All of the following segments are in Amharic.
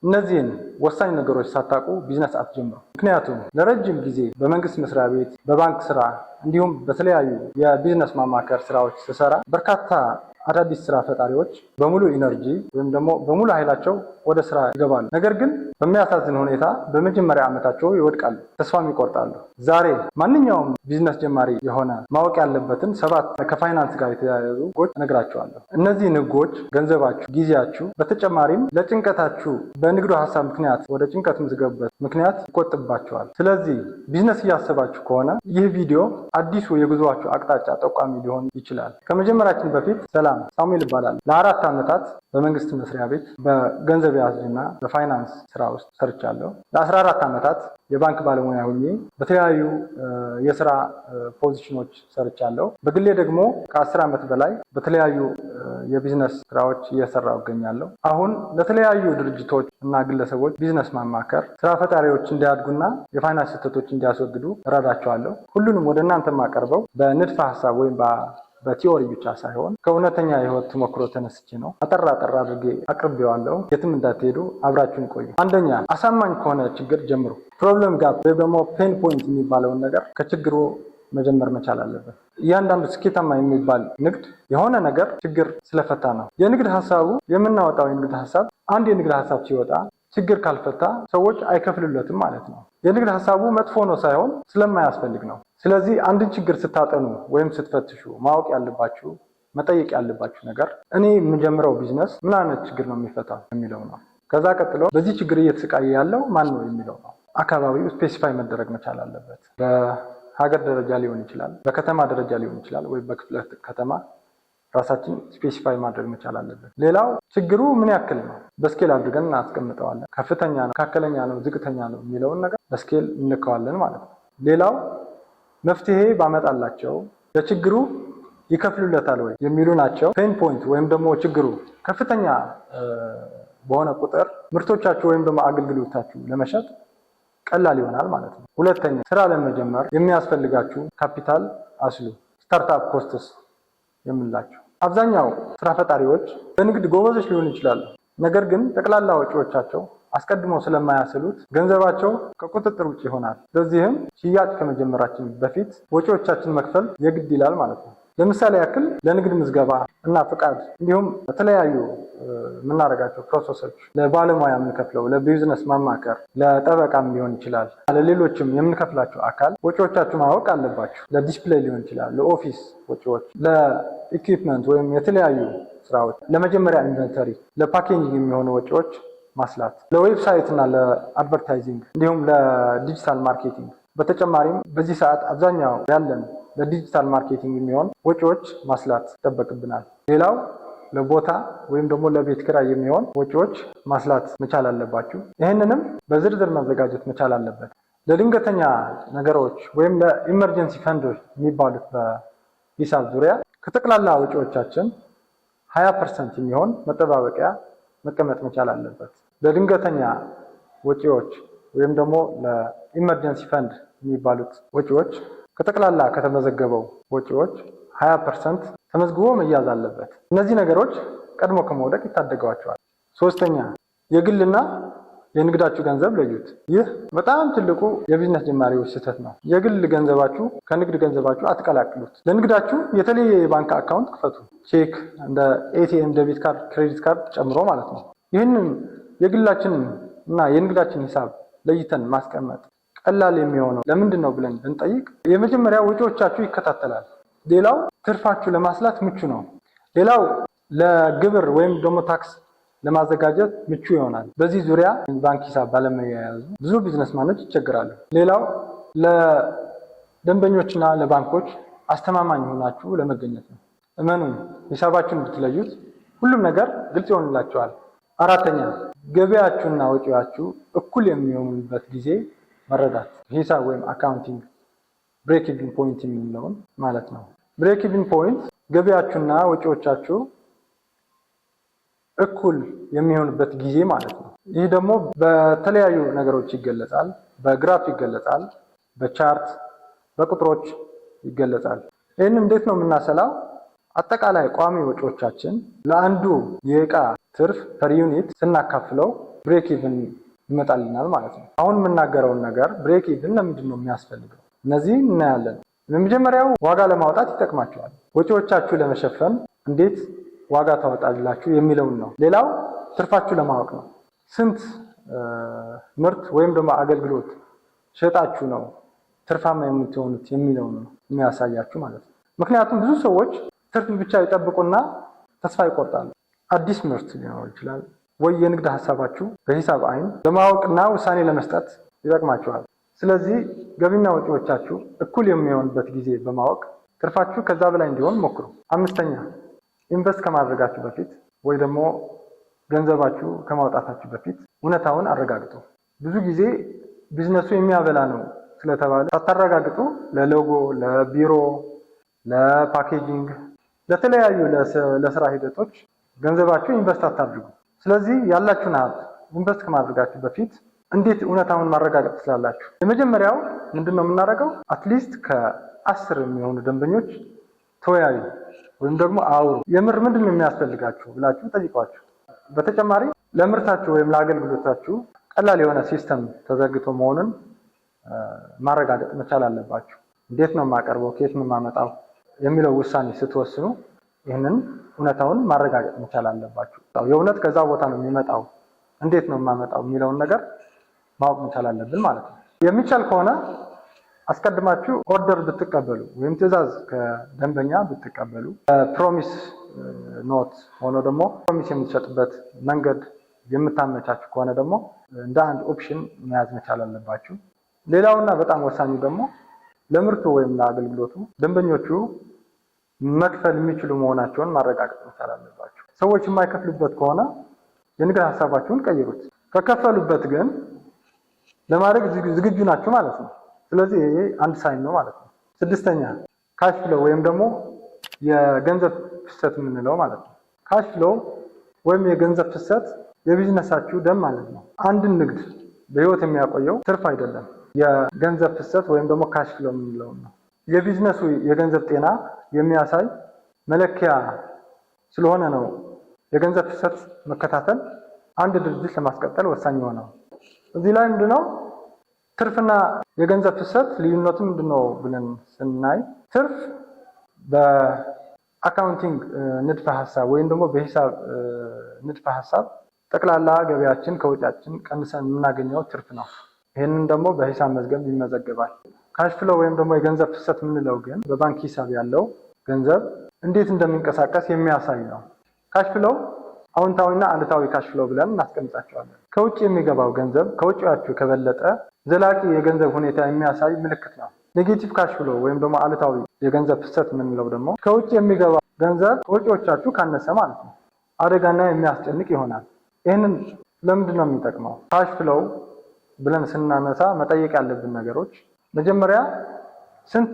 እነዚህን ወሳኝ ነገሮች ሳታውቁ ቢዝነስ አትጀምሩ። ምክንያቱም ለረጅም ጊዜ በመንግስት መስሪያ ቤት፣ በባንክ ስራ እንዲሁም በተለያዩ የቢዝነስ ማማከር ስራዎች ስሰራ በርካታ አዳዲስ ስራ ፈጣሪዎች በሙሉ energy ወይም ደግሞ በሙሉ ኃይላቸው ወደ ስራ ይገባሉ። ነገር ግን በሚያሳዝን ሁኔታ በመጀመሪያ ዓመታቸው ይወድቃሉ፣ ተስፋም ይቆርጣሉ። ዛሬ ማንኛውም ቢዝነስ ጀማሪ የሆነ ማወቅ ያለበትን ሰባት ከፋይናንስ ጋር የተያያዙ ህጎች እነግራችኋለሁ። እነዚህን ህጎች ገንዘባችሁ፣ ጊዜያችሁ፣ በተጨማሪም ለጭንቀታችሁ በንግዱ ሀሳብ ምክንያት ወደ ጭንቀት የምትገቡበት ምክንያት ይቆጥባችኋል። ስለዚህ ቢዝነስ እያሰባችሁ ከሆነ ይህ ቪዲዮ አዲሱ የጉዞአችሁ አቅጣጫ ጠቋሚ ሊሆን ይችላል። ከመጀመራችን በፊት ሰላም፣ ሳሙኤል እባላለሁ። ለ4 ዓመታት በመንግስት መስሪያ ቤት በገንዘብ ያዝና በፋይናንስ ስራ ውስጥ ሰርቻለሁ። ለ14 ዓመታት የባንክ ባለሙያ ሆኜ በተለያዩ የስራ ፖዚሽኖች ሰርቻለሁ። በግሌ ደግሞ ከ10 ዓመት በላይ በተለያዩ የቢዝነስ ስራዎች እየሰራሁ እገኛለሁ። አሁን ለተለያዩ ድርጅቶች እና ግለሰቦች ቢዝነስ ማማከር፣ ስራ ፈጣሪዎች እንዲያድጉና የፋይናንስ ስህተቶች እንዲያስወግዱ እረዳቸዋለሁ። ሁሉንም ወደ እናንተ የማቀርበው በንድፈ ሀሳብ ወይም በ theory ብቻ ሳይሆን ከእውነተኛ የህይወት ተሞክሮ ተነስቼ ነው። አጠር አጠር አድርጌ አቅርቤዋለሁ። የትም እንዳትሄዱ፣ አብራችሁን ቆዩ። አንደኛ፣ አሳማኝ ከሆነ ችግር ጀምሩ። Problem gap ወይም ደግሞ pain point የሚባለውን ነገር ከችግሩ መጀመር መቻል አለበት። እያንዳንዱ ስኬታማ የሚባል ንግድ የሆነ ነገር ችግር ስለፈታ ነው። የንግድ ሀሳቡ የምናወጣው የንግድ ሀሳብ፣ አንድ የንግድ ሀሳብ ሲወጣ ችግር ካልፈታ ሰዎች አይከፍሉለትም ማለት ነው። የንግድ ሀሳቡ መጥፎ ነው ሳይሆን ስለማያስፈልግ ነው። ስለዚህ አንድን ችግር ስታጠኑ ወይም ስትፈትሹ ማወቅ ያለባችሁ፣ መጠየቅ ያለባችሁ ነገር እኔ የምጀምረው ቢዝነስ ምን አይነት ችግር ነው የሚፈታው የሚለው ነው። ከዛ ቀጥሎ በዚህ ችግር እየተሰቃየ ያለው ማን ነው የሚለው ነው። አካባቢው specify መደረግ መቻል አለበት። በሀገር ደረጃ ሊሆን ይችላል፣ በከተማ ደረጃ ሊሆን ይችላል፣ ወይም በክፍለ ከተማ ራሳችን specify ማድረግ መቻል አለብን። ሌላው ችግሩ ምን ያክል ነው በ scale አድርገን እናስቀምጠዋለን። ከፍተኛ ነው፣ መካከለኛ ነው፣ ዝቅተኛ ነው የሚለውን ነገር በ scale እንለካዋለን ማለት ነው። ሌላው መፍትሄ ባመጣላቸው ለችግሩ ይከፍሉለታል ወይ የሚሉ ናቸው። Pain point ወይም ደግሞ ችግሩ ከፍተኛ በሆነ ቁጥር ምርቶቻችሁ ወይም ደግሞ አገልግሎታችሁ ለመሸጥ ቀላል ይሆናል ማለት ነው። ሁለተኛ፣ ስራ ለመጀመር የሚያስፈልጋችሁ ካፒታል አስሉ፣ startup costs የምንላቸው። አብዛኛው ስራ ፈጣሪዎች በንግድ ጎበዞች ሊሆኑ ይችላሉ። ነገር ግን ጠቅላላ ወጪዎቻቸው አስቀድሞ ስለማያስሉት ገንዘባቸው ከቁጥጥር ውጭ ይሆናል። በዚህም ሽያጭ ከመጀመራችን በፊት ወጪዎቻችን መክፈል የግድ ይላል ማለት ነው። ለምሳሌ ያክል ለንግድ ምዝገባ እና ፍቃድ እንዲሁም የተለያዩ የምናደርጋቸው process ኦች፣ ለባለሙያ የምንከፍለው፣ ለቢዝነስ ማማከር፣ ለጠበቃም ሊሆን ይችላል፣ ለሌሎችም የምንከፍላቸው አካል ወጪዎቻችሁ ማወቅ አለባችሁ። ለ display ሊሆን ይችላል፣ ለ office ወጪዎች፣ ለ equipment ወይም የተለያዩ ስራዎች፣ ለመጀመሪያ inventory፣ ለ packaging የሚሆኑ ወጪዎች ማስላት፣ ለ website እና ለ advertising እንዲሁም ለ digital marketing። በተጨማሪም በዚህ ሰዓት አብዛኛው ያለን ለ digital marketing የሚሆን ወጪዎች ማስላት ይጠበቅብናል። ሌላው ለቦታ ወይም ደግሞ ለቤት ኪራይ የሚሆን ወጪዎች ማስላት መቻል አለባችሁ። ይህንንም በዝርዝር መዘጋጀት መቻል አለበት። ለድንገተኛ ነገሮች ወይም ለ emergency ፈንዶች የሚባሉት በሂሳብ ዙሪያ ከጠቅላላ ወጪዎቻችን 20% የሚሆን መጠባበቂያ መቀመጥ መቻል አለበት። ለድንገተኛ ወጪዎች ወይም ደግሞ ለ emergency fund የሚባሉት ወጪዎች ከጠቅላላ ከተመዘገበው ወጪዎች 20% ተመዝግቦ መያዝ አለበት። እነዚህ ነገሮች ቀድሞ ከመውደቅ ይታደገዋቸዋል። ሶስተኛ፣ የግልና የንግዳችሁ ገንዘብ ለዩት። ይህ በጣም ትልቁ የቢዝነስ ጀማሪዎች ስህተት ነው። የግል ገንዘባችሁ ከንግድ ገንዘባችሁ አትቀላቅሉት። ለንግዳችሁ የተለየ የባንክ account ክፈቱ። ቼክ፣ እንደ ATM፣ debit card፣ credit card ጨምሮ ማለት ነው። ይህንን የግላችንን እና የንግዳችን ሂሳብ ለይተን ማስቀመጥ ቀላል የሚሆነው ለምንድን ነው ብለን ብንጠይቅ፣ የመጀመሪያ ወጪዎቻችሁ ይከታተላል። ሌላው ትርፋችሁ ለማስላት ምቹ ነው። ሌላው ለግብር ወይም ደግሞ tax ለማዘጋጀት ምቹ ይሆናል። በዚህ ዙሪያ ባንክ ሂሳብ ባለመያያዙ ብዙ businessman ኦች ይቸግራሉ። ሌላው ለደንበኞችና ለባንኮች አስተማማኝ ሆናችሁ ለመገኘት ነው። እመኑኝ፣ ሂሳባችሁን ብትለዩት ሁሉም ነገር ግልጽ ይሆንላችኋል። አራተኛ፣ ገቢያችሁና ወጪያችሁ እኩል የሚሆኑበት ጊዜ መረዳት፣ ሂሳብ ወይም accounting break even point የምንለውን ማለት ነው። Break even point ገቢያችሁና ወጪዎቻችሁ እኩል የሚሆንበት ጊዜ ማለት ነው። ይህ ደግሞ በተለያዩ ነገሮች ይገለጻል። በ graph ይገለጻል፣ በ chart፣ በቁጥሮች ይገለጻል። ይህን እንዴት ነው የምናሰላው? አጠቃላይ ቋሚ ወጪዎቻችን ለአንዱ የእቃ ትርፍ per unit ስናካፍለው Break even ይመጣልናል ማለት ነው። አሁን የምናገረውን ነገር break even ለምንድን ነው የሚያስፈልገው? እነዚህ እናያለን። የመጀመሪያው ዋጋ ለማውጣት ይጠቅማችኋል። ወጪዎቻችሁ ለመሸፈን እንዴት ዋጋ ታወጣላችሁ የሚለውን ነው። ሌላው ትርፋችሁ ለማወቅ ነው። ስንት ምርት ወይም ደግሞ አገልግሎት ሸጣችሁ ነው ትርፋማ የምትሆኑት የሚለውን ነው የሚያሳያችሁ ማለት ነው። ምክንያቱም ብዙ ሰዎች ትርፍ ብቻ ይጠብቁና ተስፋ ይቆርጣሉ። አዲስ ምርት ሊኖር ይችላል ወይ የንግድ ሀሳባችሁ በሂሳብ አይን ለማወቅና ውሳኔ ለመስጠት ይጠቅማችኋል። ስለዚህ ገቢና ወጪዎቻችሁ እኩል የሚሆንበት ጊዜ በማወቅ ትርፋችሁ ከዛ በላይ እንዲሆን ሞክሩ። አምስተኛ፣ invest ከማድረጋችሁ በፊት ወይ ደግሞ ገንዘባችሁ ከማውጣታችሁ በፊት እውነታውን አረጋግጡ። ብዙ ጊዜ ቢዝነሱ የሚያበላ ነው ስለተባለ ሳታረጋግጡ ለሎጎ፣ ለቢሮ፣ ለ packaging፣ ለተለያዩ ለስራ ሂደቶች ገንዘባችሁ invest አታድርጉ። ስለዚህ ያላችሁን ሀብት invest ከማድረጋችሁ በፊት እንዴት እውነታውን ማረጋገጥ ትችላላችሁ? የመጀመሪያው ምንድን ነው የምናደርገው? At least ከ10 የሚሆኑ ደንበኞች ተወያዩ ወይም ደግሞ አውሩ። የምር ምንድን ነው የሚያስፈልጋችሁ ብላችሁ ጠይቋቸው። በተጨማሪ ለምርታችሁ ወይም ለአገልግሎታችሁ ቀላል የሆነ system ተዘርግቶ መሆኑን ማረጋገጥ መቻል አለባችሁ። እንዴት ነው የማቀርበው፣ ከየት ነው የማመጣው የሚለው ውሳኔ ስትወስኑ ይህንን እውነታውን ማረጋገጥ መቻል አለባችሁ። የእውነት ከዛ ቦታ ነው የሚመጣው፣ እንዴት ነው የማመጣው የሚለውን ነገር ማወቅ መቻል አለብን ማለት ነው። የሚቻል ከሆነ አስቀድማችሁ order ብትቀበሉ ወይም ትዕዛዝ ከደንበኛ ብትቀበሉ፣ promise note ሆኖ ደግሞ promise የምትሰጡበት መንገድ የምታመቻችሁ ከሆነ ደግሞ እንደ አንድ option መያዝ መቻል አለባችሁ። ሌላውና በጣም ወሳኙ ደግሞ ለምርቱ ወይም ለአገልግሎቱ ደንበኞቹ መክፈል የሚችሉ መሆናቸውን ማረጋገጥ መቻል አለባችሁ። ሰዎች የማይከፍሉበት ከሆነ የንግድ ሀሳባችሁን ቀይሩት። ከከፈሉበት ግን ለማድረግ ዝግጁ ናችሁ ማለት ነው። ስለዚህ ይሄ አንድ sign ነው ማለት ነው። ስድስተኛ፣ cash flow ወይም ደግሞ የገንዘብ ፍሰት የምንለው ማለት ነው። Cash flow ወይም የገንዘብ ፍሰት የቢዝነሳችሁ ደም ማለት ነው። አንድን ንግድ በህይወት የሚያቆየው ትርፍ አይደለም፣ የገንዘብ ፍሰት ወይም ደግሞ cash flow የምንለው ነው። የቢዝነሱ የገንዘብ ጤና የሚያሳይ መለኪያ ስለሆነ ነው የገንዘብ ፍሰት መከታተል አንድ ድርጅት ለማስቀጠል ወሳኝ የሆነው። እዚህ ላይ ምንድነው ትርፍና የገንዘብ ፍሰት ልዩነቱ ምንድነው ብለን ስናይ፣ ትርፍ በ accounting ንድፈ ሀሳብ ወይም ደግሞ በሂሳብ ንድፈ ሀሳብ ጠቅላላ ገቢያችን ከወጪያችን ቀንሰን የምናገኘው ትርፍ ነው። ይህንን ደግሞ በሂሳብ መዝገብ ይመዘገባል። Cash flow ወይም ደግሞ የገንዘብ ፍሰት የምንለው ግን በባንክ ሂሳብ ያለው ገንዘብ እንዴት እንደሚንቀሳቀስ የሚያሳይ ነው። Cash flow አዎንታዊና አሉታዊ cash flow ብለን እናስቀምጣቸዋለን። ከውጭ የሚገባው ገንዘብ ከወጪያችሁ ከበለጠ ዘላቂ የገንዘብ ሁኔታ የሚያሳይ ምልክት ነው። Negative cash flow ወይም ደግሞ አሉታዊ የገንዘብ ፍሰት የምንለው ደግሞ ከውጭ የሚገባው ገንዘብ ከወጪዎቻችሁ ካነሰ ማለት ነው። አደጋና የሚያስጨንቅ ይሆናል። ይህንን ለምንድን ነው የሚጠቅመው? Cash flow ብለን ስናነሳ መጠየቅ ያለብን ነገሮች መጀመሪያ ስንት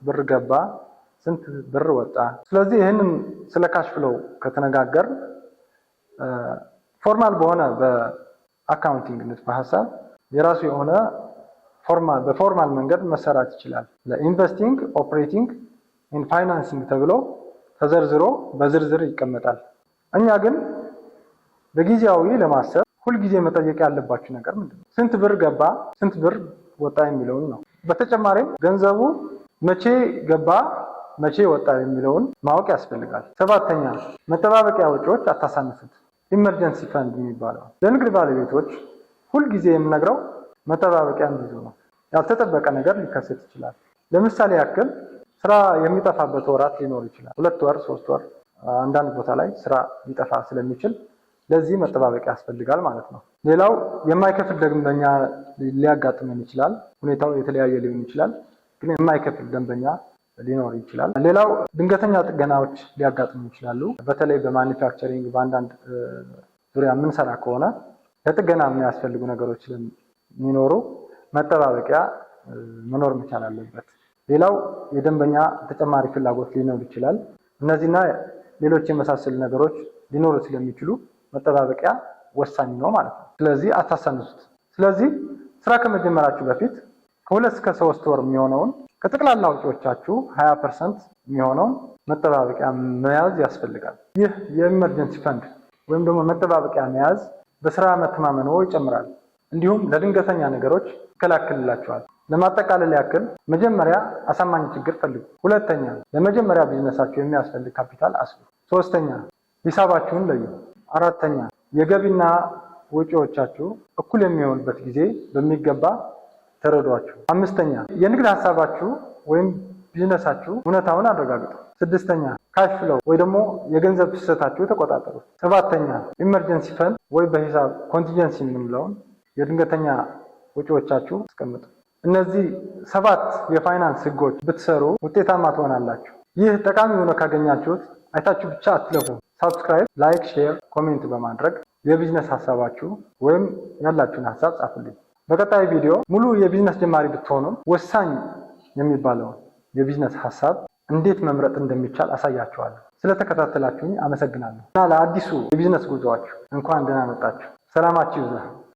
ብር ገባ፣ ስንት ብር ወጣ። ስለዚህ ይህንን ስለ cash flow ከተነጋገር formal በሆነ በ accounting ንድፈ ሀሳብ የራሱ የሆነ በ formal መንገድ መሰራት ይችላል። ለ investing፣ operating፣ financing ተብሎ ተዘርዝሮ በዝርዝር ይቀመጣል። እኛ ግን በጊዜያዊ ለማሰብ ሁልጊዜ መጠየቅ ያለባችሁ ነገር ምንድን ነው? ስንት ብር ገባ፣ ስንት ብር ወጣ የሚለውን ነው። በተጨማሪም ገንዘቡ መቼ ገባ፣ መቼ ወጣ የሚለውን ማወቅ ያስፈልጋል። ሰባተኛ፣ መጠባበቂያ ወጪዎች አታሳንሱት። Emergency fund የሚባለው ለንግድ ባለቤቶች ሁልጊዜ የምነግረው መጠባበቂያ እንዲይዙ ነው። ያልተጠበቀ ነገር ሊከሰት ይችላል። ለምሳሌ ያክል ስራ የሚጠፋበት ወራት ሊኖር ይችላል። 2 ወር፣ 3 ወር አንዳንድ ቦታ ላይ ስራ ሊጠፋ ስለሚችል ለዚህ መጠባበቂያ ያስፈልጋል ማለት ነው። ሌላው የማይከፍል ደንበኛ ሊያጋጥመን ይችላል። ሁኔታው የተለያየ ሊሆን ይችላል፣ ግን የማይከፍል ደንበኛ ሊኖር ይችላል። ሌላው ድንገተኛ ጥገናዎች ሊያጋጥሙ ይችላሉ። በተለይ በ manufacturing በአንዳንድ ዙሪያ የምንሰራ ከሆነ ለጥገና የሚያስፈልጉ ነገሮች ስለሚኖሩ መጠባበቂያ መኖር መቻል አለበት። ሌላው የደንበኛ ተጨማሪ ፍላጎት ሊኖር ይችላል። እነዚህና ሌሎች የመሳሰሉ ነገሮች ሊኖሩ ስለሚችሉ መጠባበቂያ ወሳኝ ነው ማለት ነው። ስለዚህ አታሳንሱት። ስለዚህ ስራ ከመጀመራችሁ በፊት ከ2 እስከ 3 ወር የሚሆነውን ከጠቅላላ ወጪዎቻችሁ 20% የሚሆነውን መጠባበቂያ መያዝ ያስፈልጋል። ይህ የ emergency fund ወይም ደግሞ መጠባበቂያ መያዝ በስራ መተማመንዎ ይጨምራል። እንዲሁም ለድንገተኛ ነገሮች ይከላከልላችኋል። ለማጠቃለል ያክል፣ መጀመሪያ አሳማኝ ችግር ፈልጉ። ሁለተኛ፣ ለመጀመሪያ ቢዝነሳችሁ የሚያስፈልግ ካፒታል አስሉ። ሶስተኛ፣ ሂሳባችሁን ለዩ። አራተኛ፣ የገቢና ወጪዎቻችሁ እኩል የሚሆኑበት ጊዜ በሚገባ ተረዷቸው። አምስተኛ፣ የንግድ ሀሳባችሁ ወይም ቢዝነሳችሁ እውነታውን አረጋግጡ። ስድስተኛ፣ cash flow ወይ ደግሞ የገንዘብ ፍሰታችሁ ተቆጣጠሩ። ሰባተኛ፣ emergency fund ወይ በሂሳብ contingency የምንለውን የድንገተኛ ወጪዎቻችሁ አስቀምጡ። እነዚህ ሰባት የፋይናንስ ህጎች ብትሰሩ ውጤታማ ትሆናላችሁ። ይህ ጠቃሚ ሆኖ ካገኛችሁት አይታችሁ ብቻ አትለፉ። Subscribe፣ like፣ share፣ comment በማድረግ የቢዝነስ ሀሳባችሁ ወይም ያላችሁን ሀሳብ ጻፉልኝ። በቀጣይ ቪዲዮ ሙሉ የቢዝነስ ጀማሪ ብትሆኑም ወሳኝ የሚባለውን የቢዝነስ ሀሳብ እንዴት መምረጥ እንደሚቻል አሳያችኋለሁ። ስለተከታተላችሁኝ አመሰግናለሁ እና ለአዲሱ የቢዝነስ ጉዞአችሁ እንኳን ደህና መጣችሁ። ሰላማችሁ ይብዛ።